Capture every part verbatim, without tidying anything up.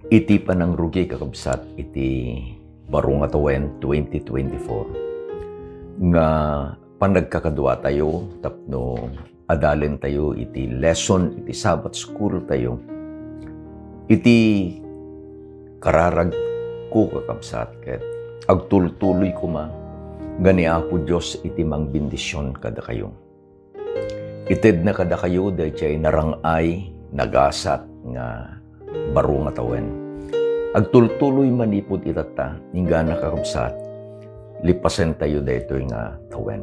Iti panangrugi, kakabsat, iti baro nga tawen twenty twenty-four, nga panagkakaduatayo tapno adalentayo iti lesson iti Sabbath school tayo. Iti kararagko, kakabsat, ket agtultuloy koma nga ni Apo Dios iti mangbendision kadakayo. Itedna kadakayo daydiay narang-ay, nagasat nga baro nga tawen. Agtultuloy manipud itatta, inggana, kakabsat, lipasentayo daytoy nga tawen.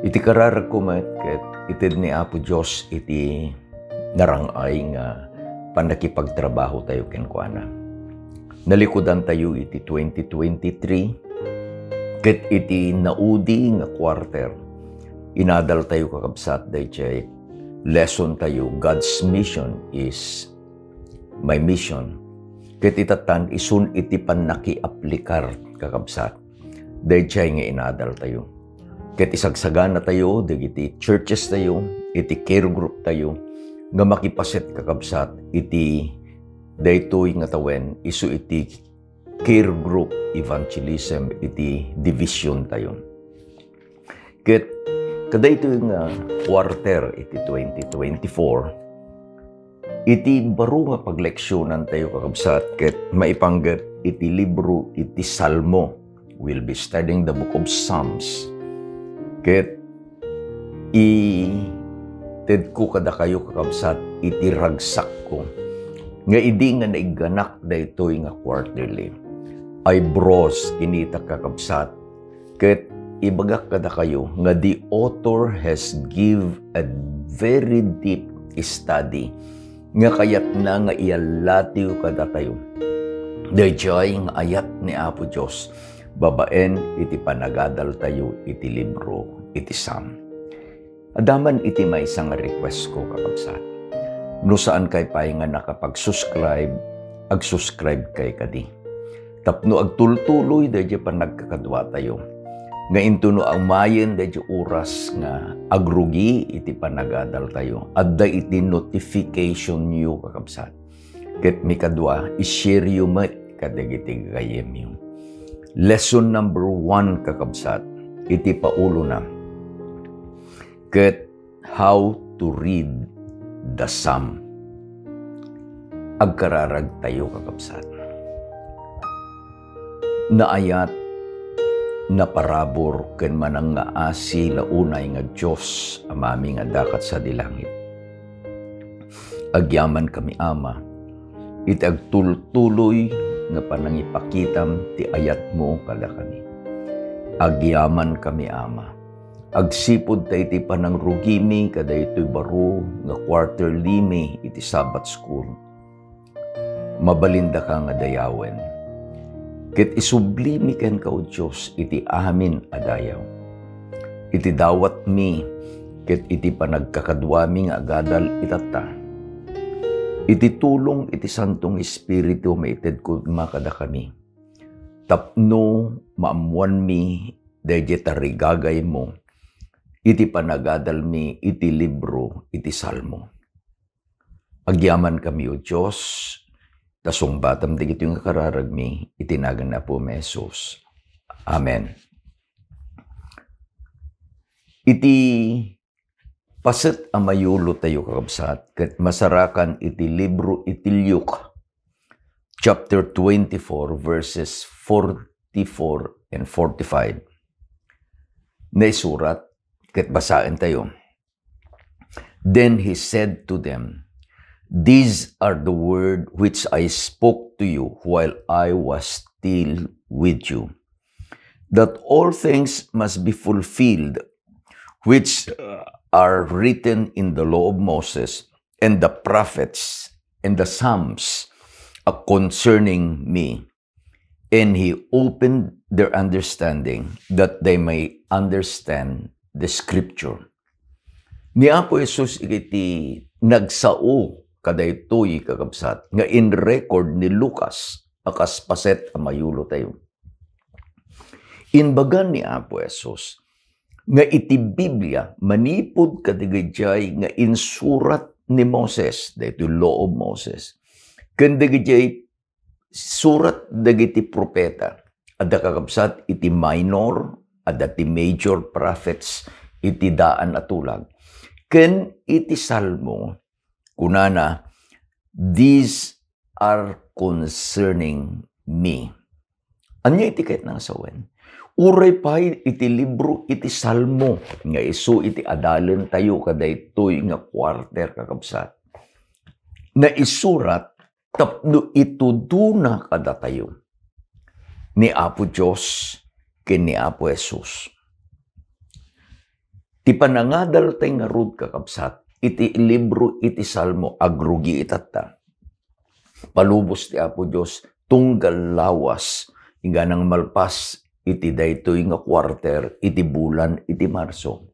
Iti kararagko met ket ited ni Apo Dios iti narang-ay nga pannakipagtrabaho tayo kenkuana. Nalikudan tayo iti twenty twenty-three, ket iti naudi nga quarter, inadal tayo, kakabsat, daydiay lesson tayo, God's mission is my mission. Ket itattan isun iti pannakiaplikar, kakabsat, daydiay nga inadal tayo. Ket isagsagana tayo dagiti churches tayo, iti care group tayo, nga makipaset, kakabsat, iti daytoy nga tawen isu iti care group evangelism iti division tayo. Ket kadaytoy nga quarter iti twenty twenty-four, iti baro nga pagleksionan tayo, kakabsat, ket maipanggep iti libro iti Salmo. We'll be studying the book of Psalms. Ket itedko kadakayo, kakabsat, iti ragsakko nga idi nga naigganak daytoy nga quarterly, I browse kinitak, kakabsat, ket ibagak kadakayo nga the author has give a very deep study nga kayatna nga iallatiyo kadatayo daydiay nga ayat ni Apo Dios babaen iti panagadaltayo iti libro iti Psalm. Adda man iti maysa nga request ko, kakabsat. No saankay pay nga nakapag-subscribe, ag-subscribe kay kadi. Tapno agtultuloy daydiay panagkakaduatayo. Nga intono umayen daydiay oras nga agrugi iti panagadaltayo, adda iti notification yo, kakabsat. Ket mikadua, i-share yo met kadagiti gayyemyo. Lesson number one, kakabsat, iti paulona. Ket how to read the Psalm. Agkararagtayo, kakabsat. Naayat, naparabur, ken manangngaasi la unay nga Dios, Amami nga adda kad sadi langit. Agyamankami, Ama, iti agtultuloy nga panangipakitam ti ayatmo kadakami. Agyamankami, Ama, agsipud ta iti panangrugimi kadaytoy baro nga quarterlymi iti Sabbath school. Mabalindaka nga dayawen. Ket isublimi kenka, O Dios, iti amin a dayaw. Iti dawatmi ket iti panagkakaduami nga agadal itatta. Iti tulong iti Santo nga Espiritu, maitedko koma kadakami. Tapno maammoanmi daydiay tarigagaymo iti panagadalmi iti libro iti Salmo. Agyamankami, O Dios, ta sungbatam dagitoy nga kararagmi iti nagan ni Apomi a Jesus. Amen. Iti paset a mayulotayo, kakabsat, ket masarakan iti libro iti Luke, chapter twenty-four, verses forty-four and forty-five. Naisurat, ket basaentayo. Then he said to them, "These are the word which I spoke to you while I was still with you, that all things must be fulfilled which, uh, are written in the law of Moses and the prophets and the Psalms, uh, concerning me." And he opened their understanding that they may understand the scripture. Ni Apo Jesus iti nagsao kadaytoy, kakabsat, nga in-record ni Lucas a kas paset a mayulotayo. Imbaga ni Apo Jesus nga iti Biblia, manipud kadagiti nga insurat ni Moses, daytoy Law of Moses, ken dagidiay surat dagiti profeta. Adda, kakabsat, iti minor, adda ti major prophets iti daan a tulag. Ken iti Salmo, kunana, "These are concerning me." Ania iti kayatna nga sawen? Uray pay iti libro iti Salmo nga isu iti adalentayo kadaytoy nga quarter, kakabsat, naisurat tapno itudona kadatayo ni Apo Dios ken ni Apo Jesus. Ti panangadaltay ngarud, kakabsat, iti libro iti Salmo, agrugi itatta. Palubos ti Apo Dios, tunggal lawas, inganang malpas iti daytoy nga quarter, iti bulan iti Marso.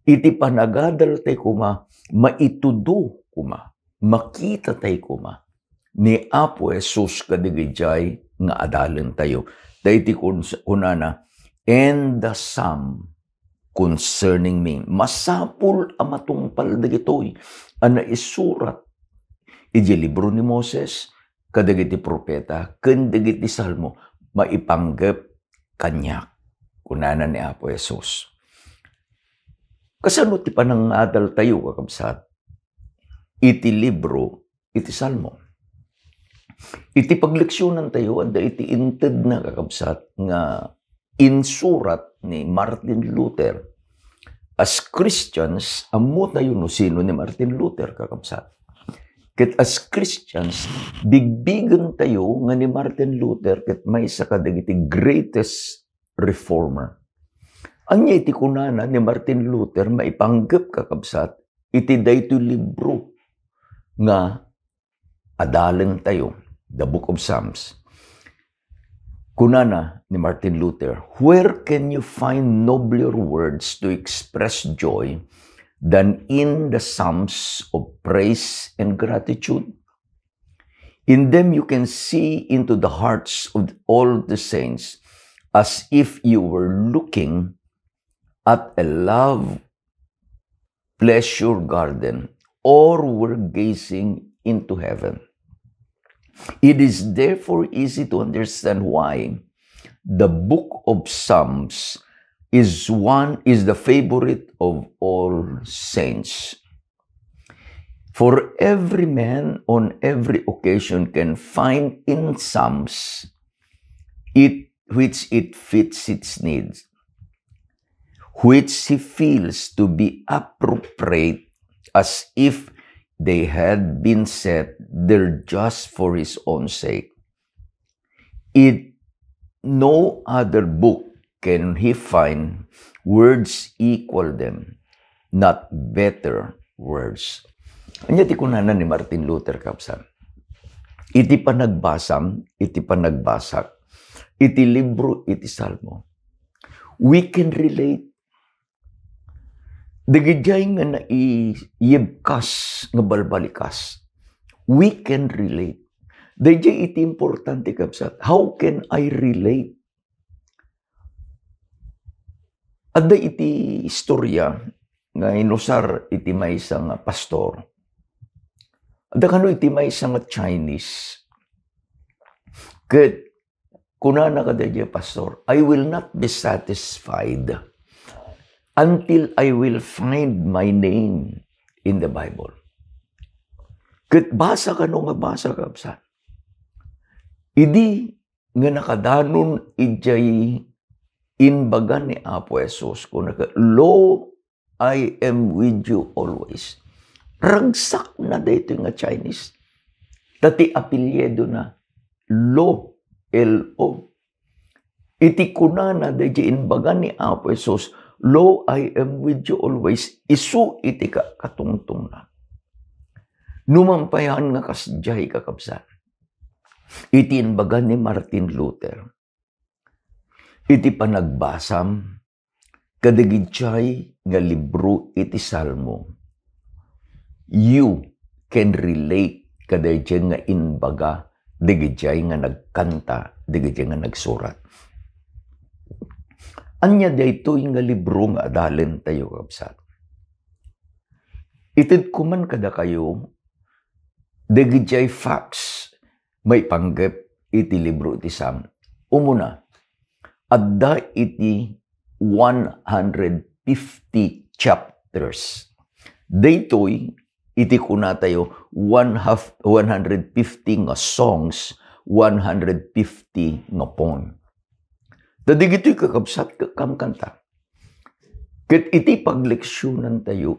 Iti panagadaltay koma, maitudo koma, makitatay koma ni Apo Jesus kadagidiay nga adalentayo. Daytoy kun-, kunana, "And the psalm concerning me." Masapul a matungpal dagitoy a naisurat idiay libro ni Moses, kadagiti profeta, ken dagiti Salmo, maipanggep kaniak, kunana ni Apo Jesus. Kasano ti panangadaltayo, kakabsat, iti libro iti Salmo? Iti pagleksionantayo, adda iti intedna, kakabsat, nga insurat ni Martin Luther. As Christians, ammotayo no sino ni Martin Luther, kakabsat. Ket as Christians, bigbigentayo nga ni Martin Luther ket maysa kadagiti greatest reformer. Ania iti kunana ni Martin Luther maipanggep, kakabsat, iti daytoy libro nga adalentayo, the Book of Psalms? Kunana ni Martin Luther, "Where can you find nobler words to express joy than in the Psalms of praise and gratitude? In them you can see into the hearts of all the saints as if you were looking at a love pleasure garden or were gazing into heaven. It is therefore easy to understand why the book of Psalms is one, is the favorite of all saints. For every man on every occasion can find in Psalms it which it fits its needs, which he feels to be appropriate, as if they had been set there just for his own sake. In no other book can he find words equal them, not better words." Ania ti kunana ni Martin Luther, kabsat? Iti panagbasam, iti panagbasak, iti libro, iti Salmo, we can relate. Dagidiay nga naiyebkas nga balbalikas, we can relate. Daydiay iti importante, kabsat. How can I relate? Adda iti istorya nga inusar iti maysa nga pastor. Adda kano iti maysa nga Chinese. Ket kunana kadaydiay pastor, "I will not be satisfied until I will find my name in the Bible." Ket basa kano nga basa, kabsat. Idi nga nakadanon idiay imbaga ni Apo Jesus, kunana, "Lo, I am with you always." Ragsakna daytoy nga Chinese. Ta ti apelyido na, Lo, L O. Iti kunana daydiay imbaga ni Apo Jesus, "Lo, I am with you always," isu iti ka-, katungtungna. Numan payan nga kasdiay, kakabsat, iti imbaga ni Martin Luther, iti panagbasam kadagidiay nga libro iti Salmo, you can relate kadaydiay nga imbaga dagidiay nga nagkanta, dagidiay nga nagsurat. Ania daytoy nga libro nga adalentayo, kabsat? Itedko man kadakayo Dagiti facts maipanggep iti libro iti Sam. Umuna, adda iti one hundred fifty chapters. Daytoy iti kunatayo one half, one hundred fifty nga songs, one hundred fifty nga poem. Ta dagitoy kakabsat, kankanta. Ket iti pagleksionantayo,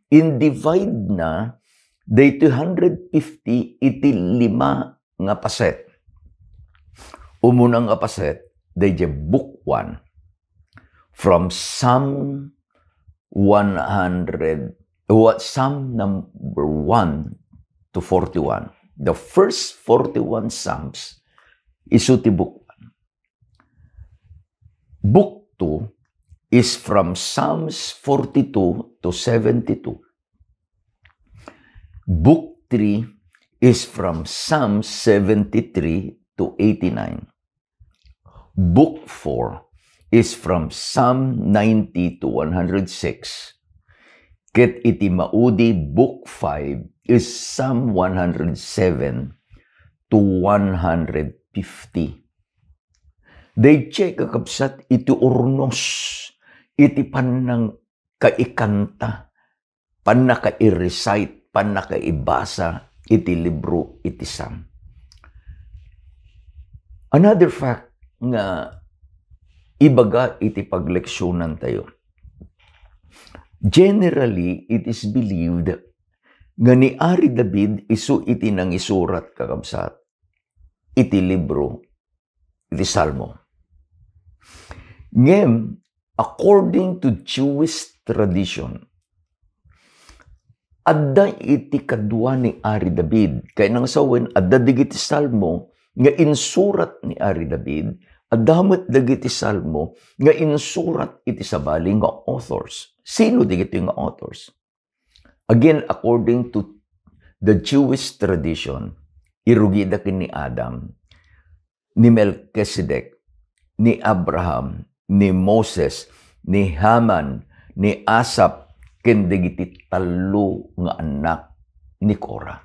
in-divide na daytoy hundred fifty iti lima nga paset. Umuna nga paset, dayjay book one. From Psalm one hundred, what, Psalm number one to forty-one. The first forty-one Psalms isu ti book one. Book two is from Psalms forty-two to seventy-two. Book three is from Psalm seventy-three to eighty-nine. Book four is from Psalm ninety to one hundred six. Ket iti maudi, Book five is Psalm one hundred seven to one hundred fifty. Dayjay, kakabsat, iti urnos, iti pannang kaikanta, pannakairecite, pannakaibasa iti libro iti Sam. Another fact nga ibaga iti pagleksionantayo. Generally, it is believed nga ni Ari David isu iti nangisurat, kakabsat, iti libro iti Salmo. Ngem, according to Jewish tradition, adda iti kadua ni Ari David. Kayatna nga sawen, adda dagiti Salmo nga insurat ni Ari David, adda met dagiti Salmo nga insurat iti sabali nga authors. Sino dagiti nga authors? Again, according to the Jewish tradition, irugida ken ni Adam, ni Melchizedek, ni Abraham, ni Moses, ni Haman, ni Asaph, ken dagiti tallo nga annak ni Korah.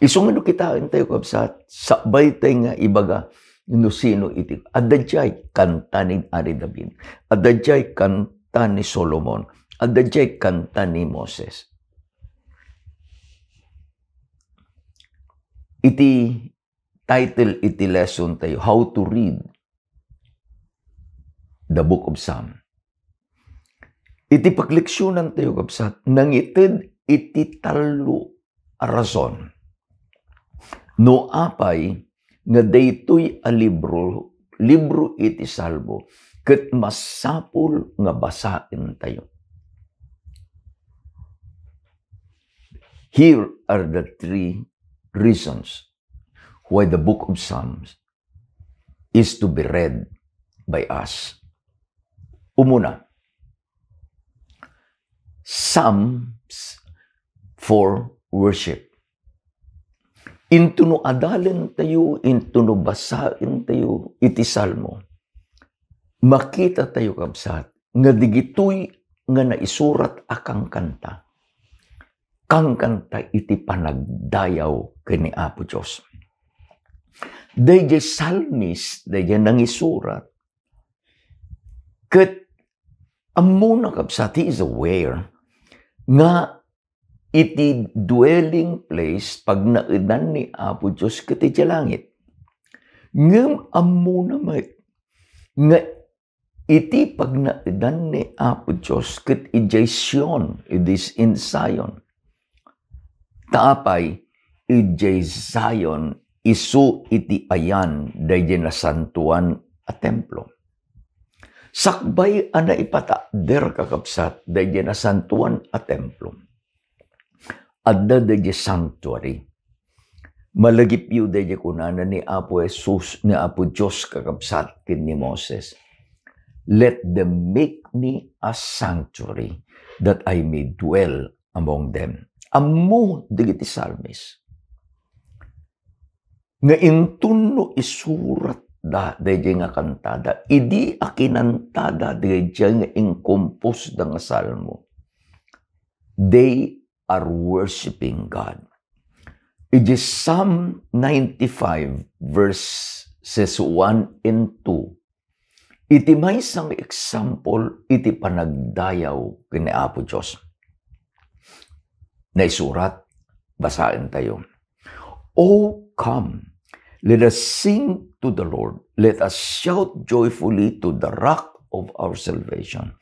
Isu nga no kitaentayo, kabsat, sakbaytay nga ibaga no sino iti, adda diay kanta ni Ari David, adda diay kanta ni Solomon, adda diay kanta ni Moses. Iti title iti lesson tayo, how to read the book of Psalm. Iti pagleksionantayo, kabsat, nangited iti tallo a rason no apay nga daytoy a libro, libro iti Salmo, ket masapul nga basaentayo. Here are the three reasons why the book of Psalms is to be read by us. Umuna, Psalms for worship. Intono adalentayo, intono basaentayo iti Salmo, makitatayo, kabsat, nga dagitoy nga naisurat a kankanta, kankanta iti panagdayaw ken ni Apo Dios. Dayjay psalmist, dayjay nangisurat, ket ammona, kabsat, he is aware nga iti dwelling place, pagnaedan ni Apo Dios ket idiay langit. Ngem ammona met nga iti pagnaedan ni Apo Dios ket idiay Sion, it is in Zion. Ta apay, idiay Zion, isu iti ayan dayjay nasantoan a templo. Sakbay a naipatakder, kakabsat, dayjay nasantoan a templo, adda dayjay sanctuary. Malagipyo dayjay kunana ni Apo Jesus, ni Apo Dios, kakabsat, ken ni Moses, "Let them make me a sanctuary that I may dwell among them." Ammo dagiti psalmist nga inton no isuratda dayjay nga kantada, idi a kinantada dayjay nga inkomposda nga salmo, they are worshiping God. Iti Psalm ninety-five, verses one and two, iti maysa nga example iti panagdayaw ken ni Apo Dios. Naisurat, basaentayo. "Oh, come, let us sing to the Lord. Let us shout joyfully to the rock of our salvation.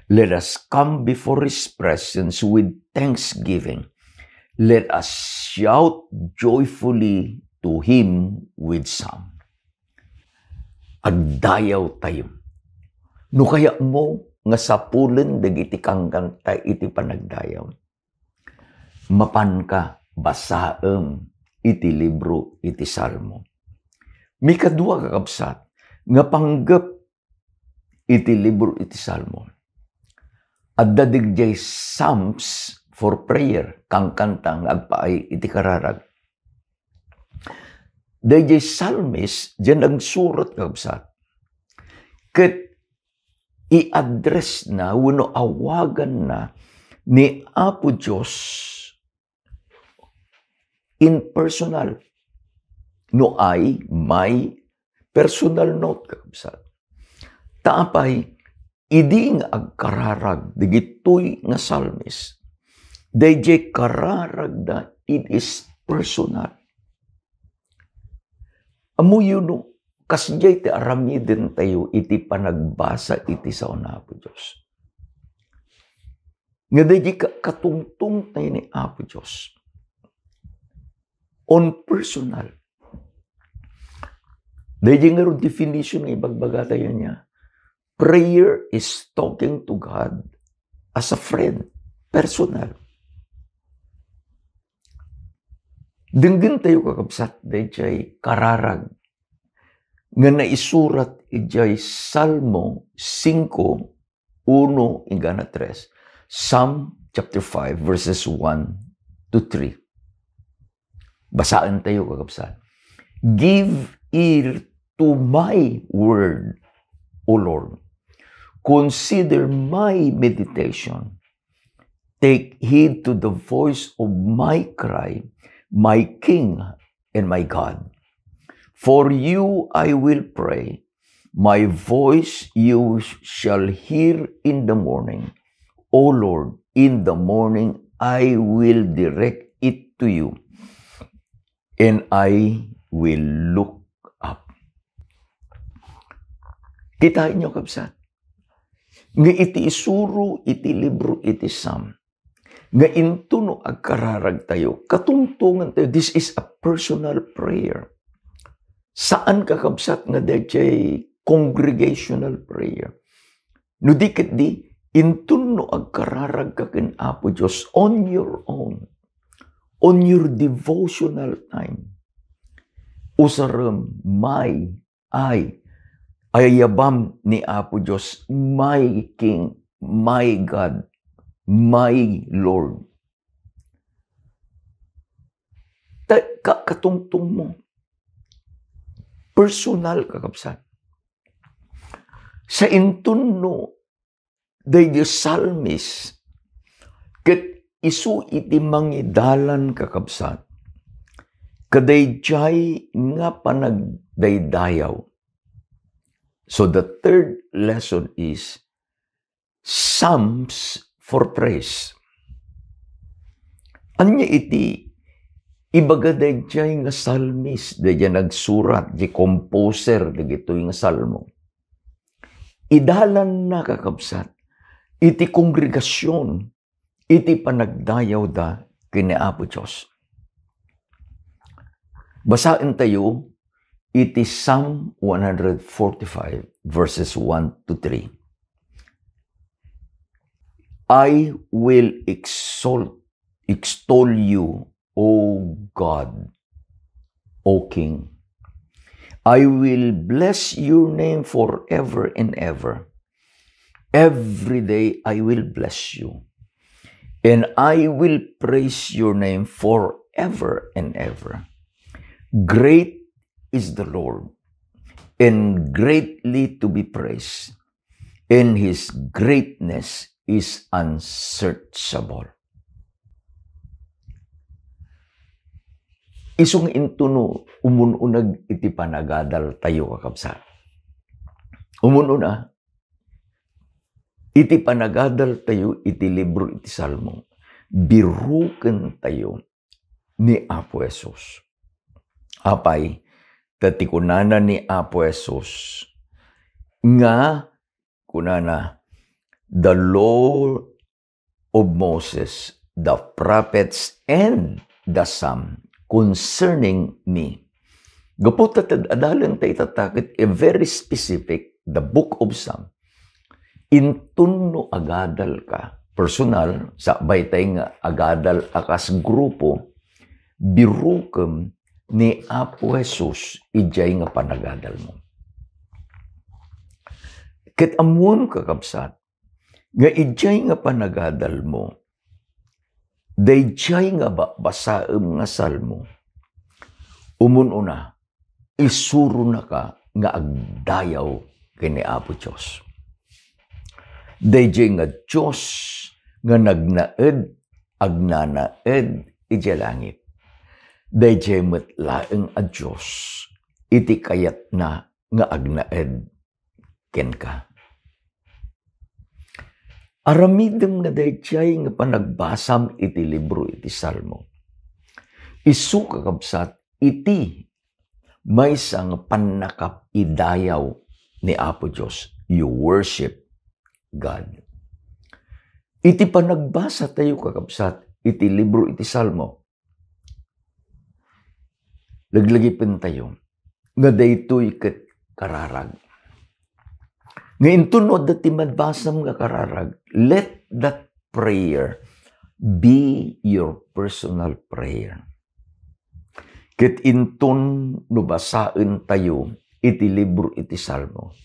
Let us come before his presence with thanksgiving. Let us shout joyfully to him with psalm." Agdayawtayo. No kayatmo nga sapulen dagiti kankanta iti panagdayaw, mapanka basaem iti libro iti Salmo. Mikadua, kakabsat, nga panggep iti libro iti Salmo, adda dagijay psalms for prayer, kankanta nga agpaay iti kararag. Dayjay psalmist, diyan nagsurat, kakabsat, ket i-address na wenno awagan na ni Apo Dios in personal. No I, my, personal note, kakabsat. Ta apay, idi nga agkararag dagitoy nga psalmist, dayjay kararagda, it is personal. Ammoyo no, kasdiay ti aramidentayo iti panagbasa iti sao ni Apo Dios. Nga dayjay ka-, katungtungtayo ni Apo Dios. On personal. Dayjay ngarud definition nga ibagbagatayo niya. Prayer is talking to God as a friend, personal. Denggentayo, kakabsat, dayjay kararag nga naisurat idiay Salmo singko, uno inggana tres, Psalm chapter five, verses one to three. Basaentayo, kakabsat. "Give ear to my word, O Lord. Consider my meditation. Take heed to the voice of my cry, my King and my God. For you I will pray. My voice you shall hear in the morning. O Lord, in the morning I will direct it to you, and I will look up." Kitaenyo, kabsat, nga iti isuro iti libro iti Psalm, nga intono agkararagtayo, katungtongantayo, this is a personal prayer. Saan, kakabsat, nga dayjay congregational prayer. No di ketdi, intono agkararagka ken Apo Dios on your own, on your devotional time. Usarem, my, I, ayabam ni Apo Dios, my King, my God, my Lord. Ta-, ka-, katungtong mo. Personal, kakabsat. Sa intono daydi psalmist, ket isu iti mangidalan, kakabsat, kadaydiay nga panagdaydayaw. So the third lesson is Psalms for praise. Ania iti ibaga daydiay nga psalmist, daydiay nagsurat, di composer dagitoy nga salmo? Idalanna, kakabsat, iti kongregasyon iti panagdayawda ken ni Apo Dios. Basaentayo iti Psalm one hundred forty-five, verses one to three. "I will exalt, extol you, O God, O King. I will bless your name forever and ever. Every day I will bless you, and I will praise your name forever and ever. Great is the Lord, and greatly to be praised, and his greatness is unsearchable." Isu nga intono umun-uneg iti panagadal tayo, kakabsat. Umun-una, iti panagadal tayo iti libro iti Salmo, biruken tayo ni Apo Jesus. Apay, ta ti kunana ni Apo Jesus nga, kunana, "The law of Moses, the prophets, and the Psalm concerning me." Gapu ta ad-adalen ta itatta ket a very specific, the book of Psalm. Inton no agadal ka, personal, sakbay tay nga agadal a kas grupo, birukem ni Apo Jesus idiay nga panagadal mo. Ket ammoem, kakabsat, nga idiay nga panagadal mo, daydiay nga ba-, basaem nga Salmo, umun-una, isuronaka nga agdayaw ken ni Apo Dios. Daydiay nga Dios nga nagnaed, agnanaed idiay langit. Daydiay met laeng a Dios iti kayatna nga agnaed kenka. Aramidem nga daydiay nga panagbasam iti libro iti Salmo. Isu, kakabsat, iti maysa nga pannakaidayaw ni Apo Dios. You worship God. Iti panagbasa tayo, kakabsat, iti libro iti Salmo, laglagipen tayo nga daytoy ket kararag. Nga inton no adda ti mabasam nga kararag, let that prayer be your personal prayer. Ket inton no basaen tayo iti libro iti Salmo,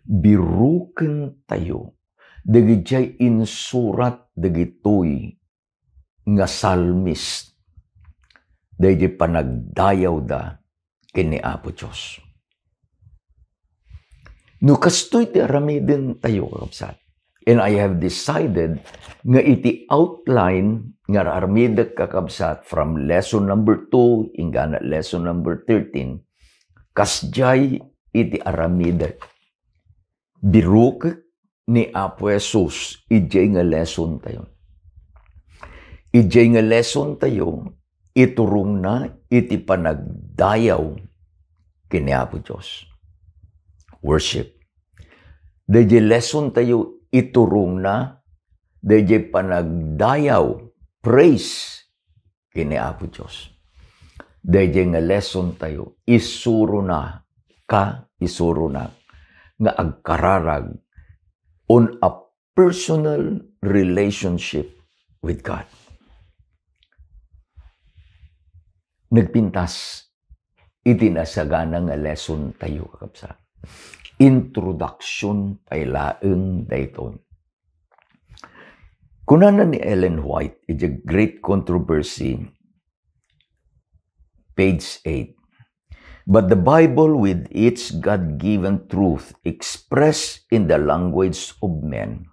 biruken tayo dagidiay insurat dagitoy nga psalmist daydi panagdayawda ken ni Apo Dios. No kastoy ti aramiden tayo, kakabsat, and I have decided nga iti outline nga aramidek, kakabsat, from lesson number two inggana lesson number thirteen, kasdiay iti aramidek. Birukek ni Apo Jesus idiay nga lesson tayo. Idiay nga lesson tayo, iturongna iti panagdayaw ken ni Apo Dios. Worship. Daydiay lesson tayo, iturongna daydiay panagdayaw, praise, ken ni Apo Dios. Daydiay nga lesson tayo, isurona ka, isurona nga agkararag on a personal relationship with God. Nagpintas iti nasagana nga lesson tayo, kakabsat. Introduction pay laeng daytoy. Kunana ni Ellen White iti Great Controversy, page eight, "But the Bible, with its God-given truth expressed in the language of men,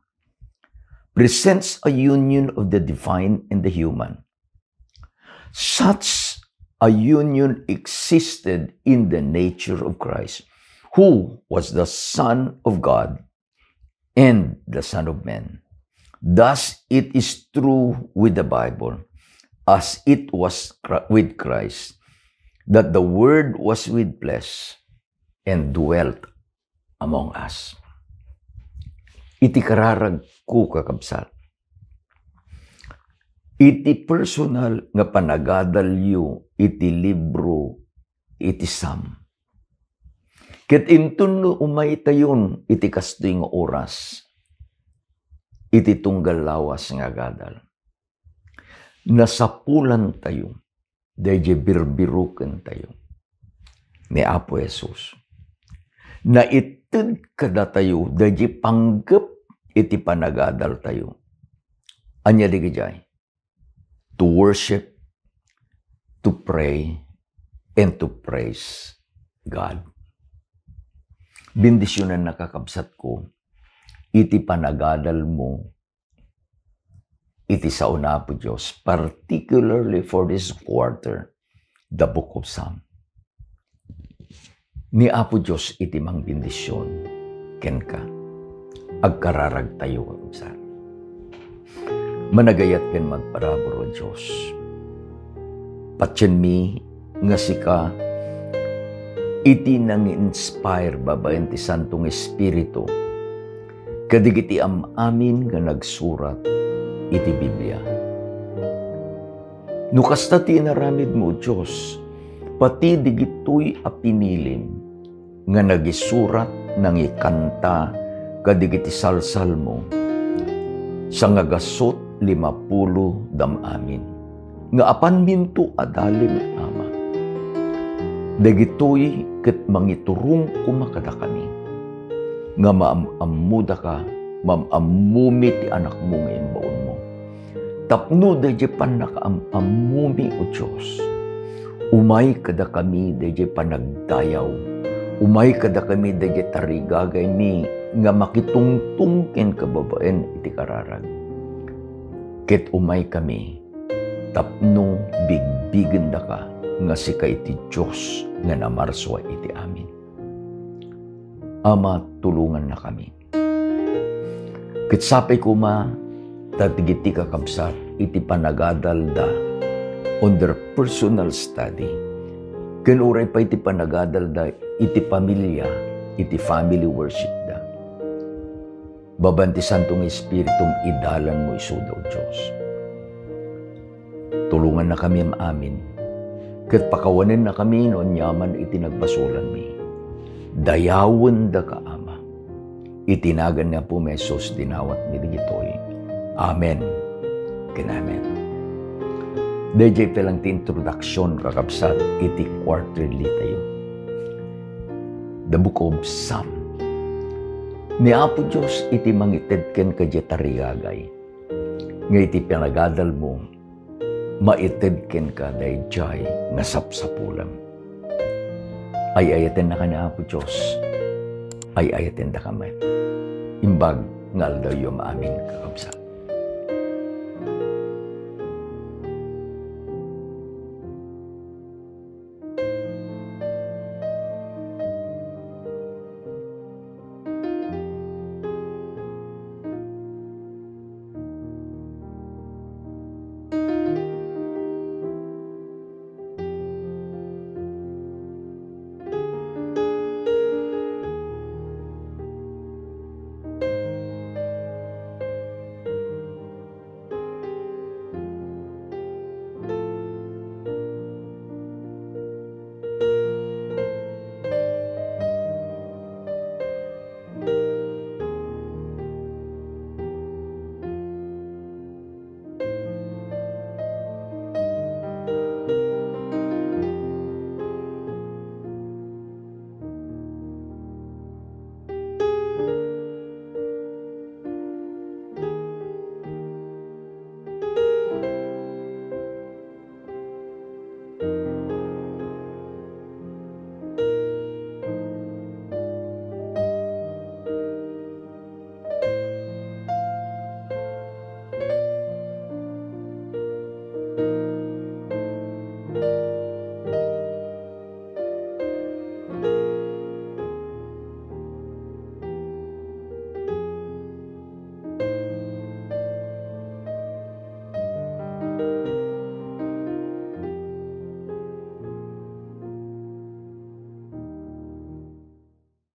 presents a union of the divine and the human. Such a union existed in the nature of Christ, who was the Son of God and the Son of Man. Thus it is true with the Bible, as it was Chri-, with Christ, that the Word was with flesh and dwelt among us." Iti kararagko, kakabsat, iti personal nga panagadalyo iti libro iti Psalm, ket inton no umaytayon iti kastoy nga oras, iti tunggal lawas nga agadal, nasapulantayo daydiay birbirukentayo ni Apo Jesus. Naited kadatayo daydiay panggep iti panagadaltayo. Ania dagijay? To worship, to pray, and to praise God. Bendisyonannaka, kabsatko, iti panagadalmo iti sao ni Apo Dios, particularly for this quarter, The Book of Psalm. Ni Apo Dios iti mangbendision kenka. Agkararagtayo, kakabsat. Managayat ken magparabur, O Dios. Patienmi nga sika iti nangi-inspire babaen ti Santo nga Espiritu kadagiti am-amin nga nagsurat iti Biblia. No kasta ti inaramidmo, O Dios, pati digitoy a pinilim nga nagisurat, nangikanta kadagiti salsalmo, sangagasut limapulo dam-amin, nga apanminto a dalem, Ama. Dagitoy ket mangiturong koma kadakami nga maam-ammodaka, maam-ammomi ti Anakmo nga imbaonmo. Tapno daydiay pannakaam-ammomi, O Dios, umay kadakami daydiay panagdayaw, umay kadakami daydiay tarigagaymi nga makitungtong kenka babaen iti kararag. Ket umaykami tapno bigbigendaka nga sika iti Dios nga namarsua iti amin. Ama, tulongannakami. Ket sapay koma ta dagiti kakabsat iti panagadalda on their personal study, ken uray pay ti panagadalda iti pamilya, iti family worshipda. Babaen ti Santo nga Espiritum, idalanmo isuda, O Dios. Tulongannakami am-amin, ket pakawanennakami no aniaman iti nagbasolanmi. Dayawendaka, Ama. Iti nagan ni Apomi Jesus, dinawatmi dagitoy. Amen ken amen. Daydiay pay lang ti introduction, kakabsat, iti quarterly tayo. The Book of Psalm. Ni Apo Dios iti mangited kenka diay tarigagay, nga iti panagadalmo, maited kenka daydiay nga sapsapulem. Ay-ayatennaka ni Apo Dios, ay-ayatendaka met. Imbag nga aldawyo maamin, kakabsat.